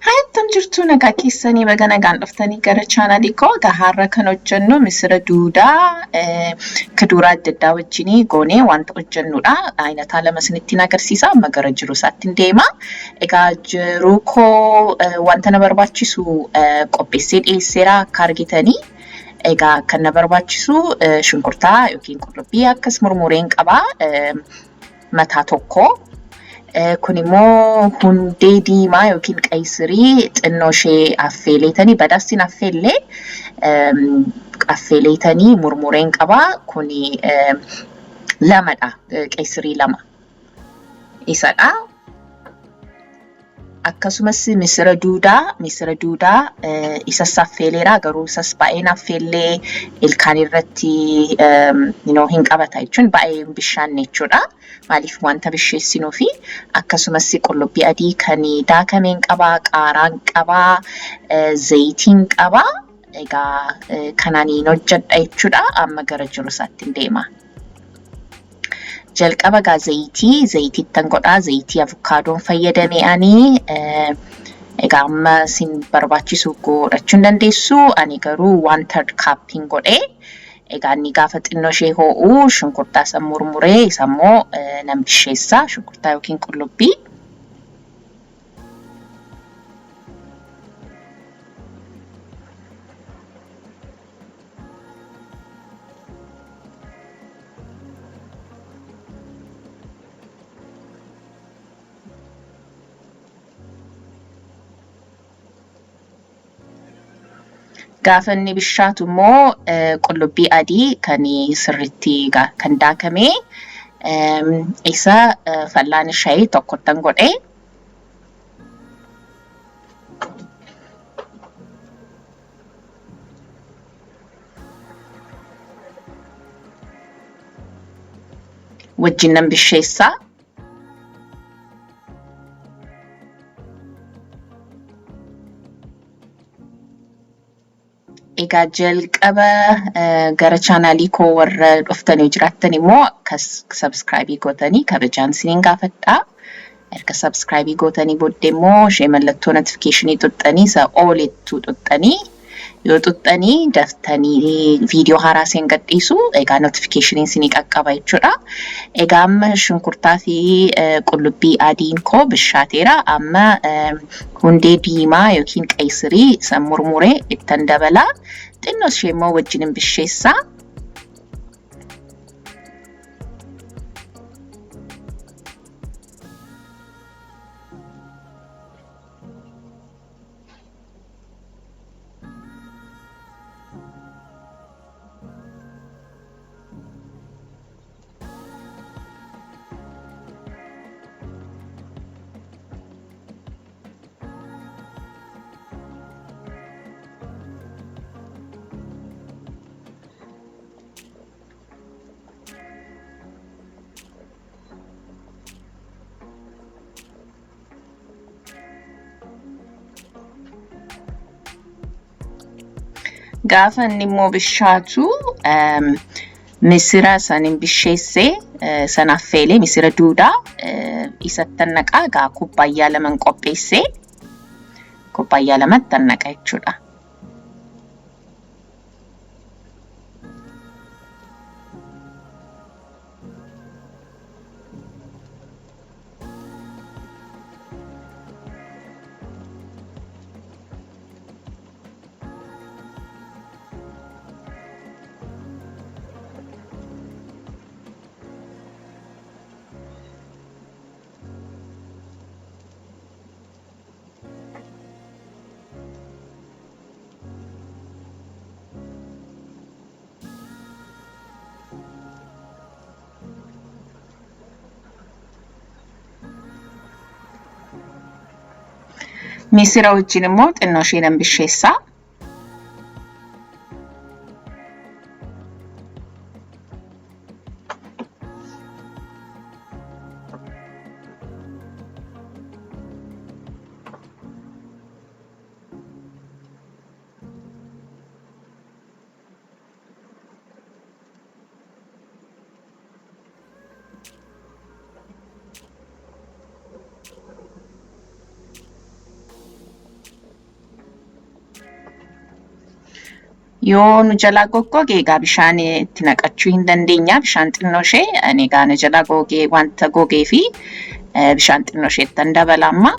Akkam jirtu, nagaa keessanii? Baga nagaan dhuftanii gara chaanalii koo. Egaa har'a kan hojjennu misira duudaa kuduraa adda addaa wajjinii goonee wanta hojjennudha. Ayinataa lama isinittiin agarsiisa. Amma gara jiru isaatti deema. Egaa jiruu koo wanta na barbaachisu qopheessee dhiyeesseera akka argitanii. Egaa kan na barbaachisu shunkurtaa yookiin qullubbii akkas murmureen qaba. Mataa tokko. Kun immoo hundee diimaa yookiin qayisirii xinnoo ishee affeeleetanii, badaastiin affeellee affeeleetanii murmureen qaba. Kuni lamadha. Qayisirii lama. Isadha. Akkasumas misira duudaa isas affeeleera, garuu isas baay'een affeellee ilkaan irratti hin qabata jechuun baay'ee hin bishaanne jechuudha. Maaliif wanta bisheessinuu fi akkasumas qullubbii adii kan daakameen qabaa, qaaraan qabaa, zayitiin qabaa. Egaa kanaan hojjedha jechuudha. Amma gara jiru isaatti deema. Jalqaba gaa zayitiittan godhaa. Zayitii avukaadoon fayyadame ani. Egaa amma isin barbaachisu godhachuu hin dandeessu. Ani garuu 1/3 cupiin godhee. Egaa inni gaafa xinnoo ishee ho'u shunkurtaa isa murmuree isa immoo nan bisheessa. Shunkurtaa yookiin qullubbii. Gaafa inni bishaatu immoo qullubbii adii kan sirriitti kan daakame isa fal'aana shayii tokkottan godhee. Wajjin nan bisheessaa. Egaa jalqaba gara chaanaalii koo warra dhuftanii jiraattan immoo akkas subscribe gootanii kabajaan isiniin gaafadha. Erga subscribe gootanii booddee immoo ishee mallattoo notification xuxxanii, isa all-ittuu xuxxanii, yoo xuxxanii daftanii viidiyoo haaraa isin gadhiisu egaa notification isinii qaqqaba jechuudha. Egaa amma shunkurtaa fi qullubbii adiin koo bishaateera. Amma hundee diimaa yookiin qayisirii isa murmuree ittan dabala. Xinnoo ishee immoo wajjin hin bisheessaa. Gaafa inni immoo bishaatu misira sanin bisheessee sana affeelee, misira duudaa isattan naqaa. Egaa kubbaayyaa laman qopheessee, kubbaayyaa lamattan naqa jechuudha. Misira wajjin immoo xinnoo ishee nan bisheessaa. Yoo nu jalaa goggoge egaa bishaan itti naqachuu hin dandeenya. Bishaan xinnoo ishee ani egaa na jalaa gogee wanta gogee fi bishaan xinnoo isheettan dabala amma.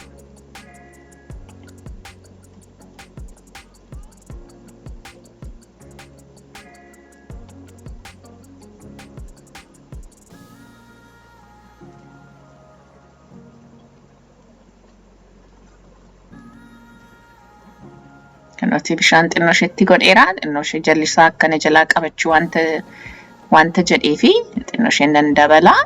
Kunooti bishaan xinnoo isheetti godheera. Xinnoo ishee jallisaa akkana jalaa qabachuu wanta jedhee fi xinnoo isheen nan dabala.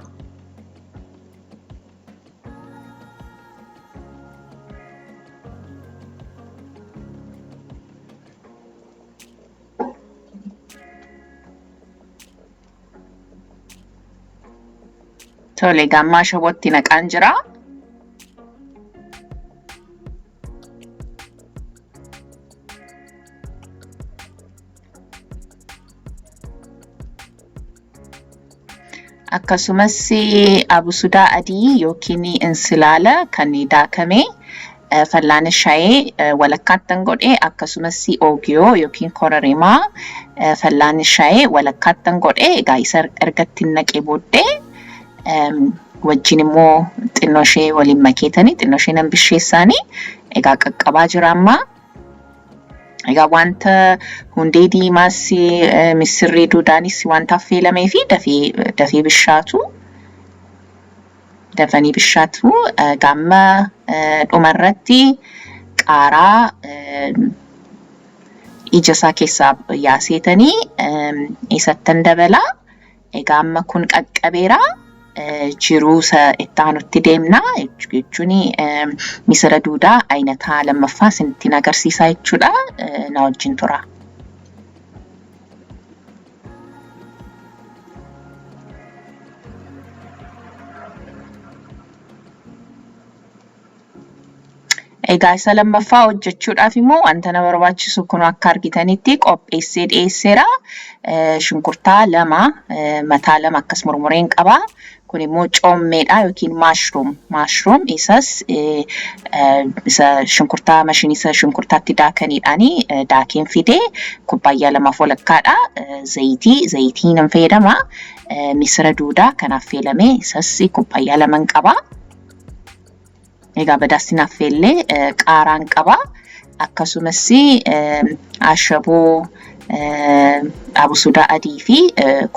Tole egaa amma ashabootti naqaan jira. Akkasumas abusudaa adii yookiin insilaala kan daakame fallaana shayee walakkaattan godhe, akkasumas oogiyoo yookiin kororimaa fallaana shayee walakkaattan godhe. Egaa isa erga itti naqee booddee wajjin immoo xinnoo ishee waliin makeetanii xinnoo ishee nan bisheessaanii egaa qaqqabaa jira amma. Egaa wanta hundee diimaas misirrii duudaanis wanta affeelamee fi dafee dafee bishaatu. Dafanii bishaatu. Gaamma dhumarratti qaaraa ija isaa keessaa yaaseetanii isattan dabalaa. Egaa amma kun qaqqabeera. Jiruu isa itti aanutti deemna jechuun misira duudaa ayinataa lammaffaa isinitti agarsiisaa jechuudha. Na wajjin tura. Egaa isa lammaffaa hojjechuudhaaf immoo wanta na barbaachisu kun akka argitanitti qopheessee dhiyeesseera. Shunkurtaa lama, mataa lama akkas murmureen qaba. Kun immoo coommeedha yookiin mushroom. Mushroom isas isa shunkurtaa mashinii isa shunkurtaatti daakaniidhaani daakeen fidee kubbaayyaa lamaaf walakkaadha. Zayitii nan fayyadama. Misira duudaa kan affeelame isas kubbaayyaa laman qaba. Egaa badaasti affeellee qaaraan qaba. Akkasumas ashaboo, abusudaa adii fi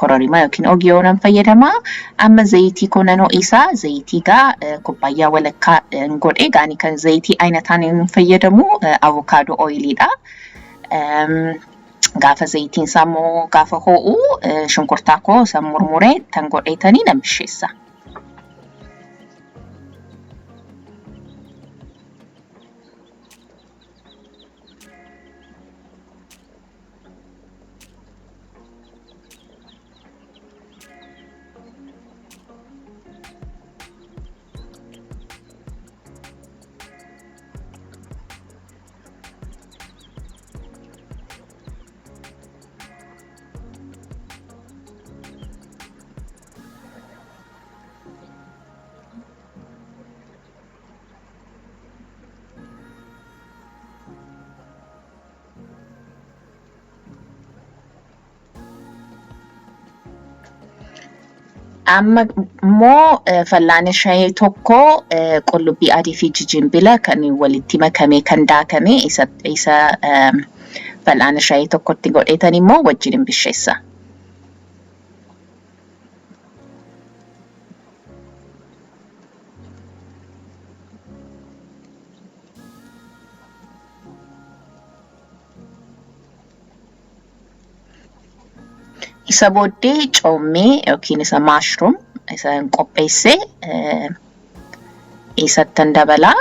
kororimaa yookiin ogiyoo nan fayyadama. Amma zayitii koo nan ho'isaa. Zayitii gaa kubbaayyaa walakkaa godhe gaani kan zayitii ayinataan hin fayyadamu avocado oiliidha. Gaafa zayitiin isaa immoo gaafa ho'u shunkurtaa koo san murmuree tan godheetanii nan bisheessa. Amma immoo fallaana shayee tokko qullubbii adii fi jijimbila kan walitti makamee kan daakame isa fal'aana shayee tokkotti godheetan immoo wajjin hin bisheessa. Isa booddee coommee yookiin isa mushroom isa qopheessee isattan dabalaa.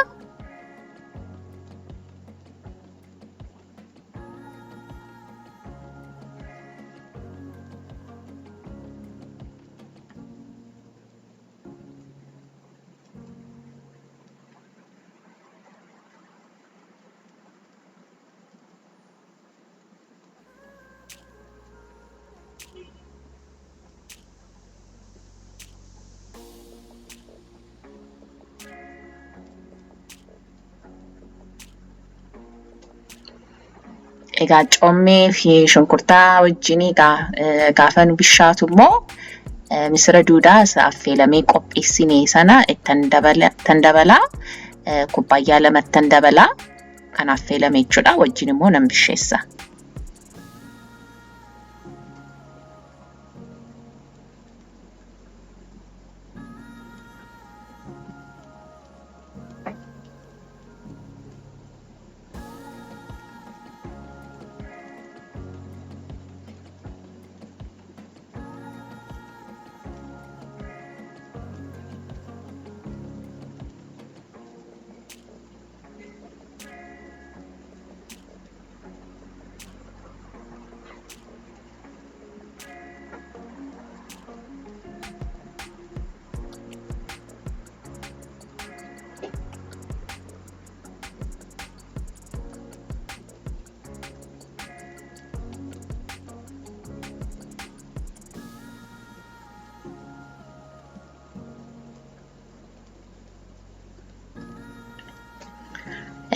Egaa commee fi shunkurtaa wajjin egaa gaafa nu bishaatu immoo misira duudaa isa affeelamee qopheessine sana ittan dabalaa. Kubbaayyaa lamattan dabalaa. Kan affeelame jechuudha. Wajjin immoo nan bisheessa.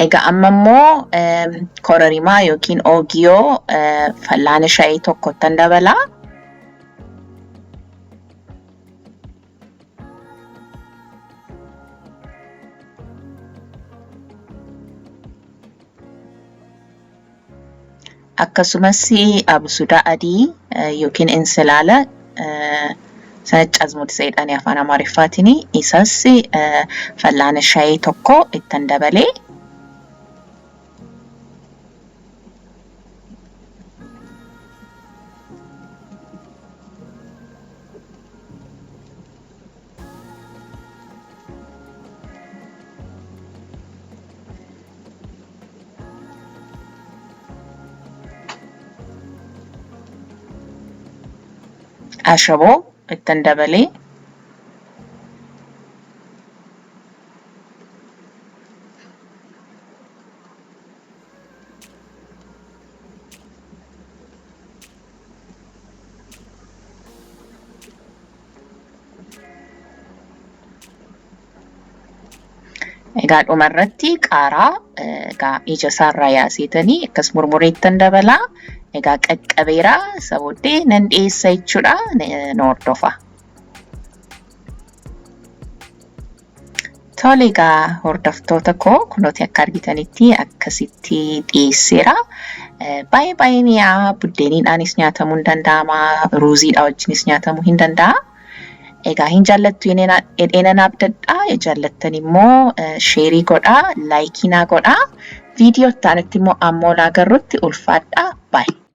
Egaa amma immoo kororimaa yookiin oogiyoo fallaana shayii tokkottan dabalaa. Akkasumas absuuda adii yookiin insilaala sana azmuud isa jedhanii afaan Amaariffaatiin isas fallaana shayii tokko ittan dabalee. Ashaboo ittan dabalee. Egaa dhumarratti qaaraa egaa ija isaarraa yaaseetanii akkas murmureettan dabalaa. Egaa qaqqabeeraa isa booddee nan dhiyeessa jechuudha. Nu hordofa. Tole egaa hordoftoota koo kunooti akka argitanitti akkasitti dhiyeesseera. Baay'ee baay'ee mi'aa buddeeniidhaanis nyaatamuu hin danda'ama, ruuziidhaa wajjinis nyaatamuu hin danda'a. Egaa hin jaallattu jedheen abdadha. Yoo jaallattan immoo sheerii godhaa, laayikii naa godhaa. Viidiyoo itti aanutti immoo ammoo laagarrutti ulfaadhaa. Baay'ee.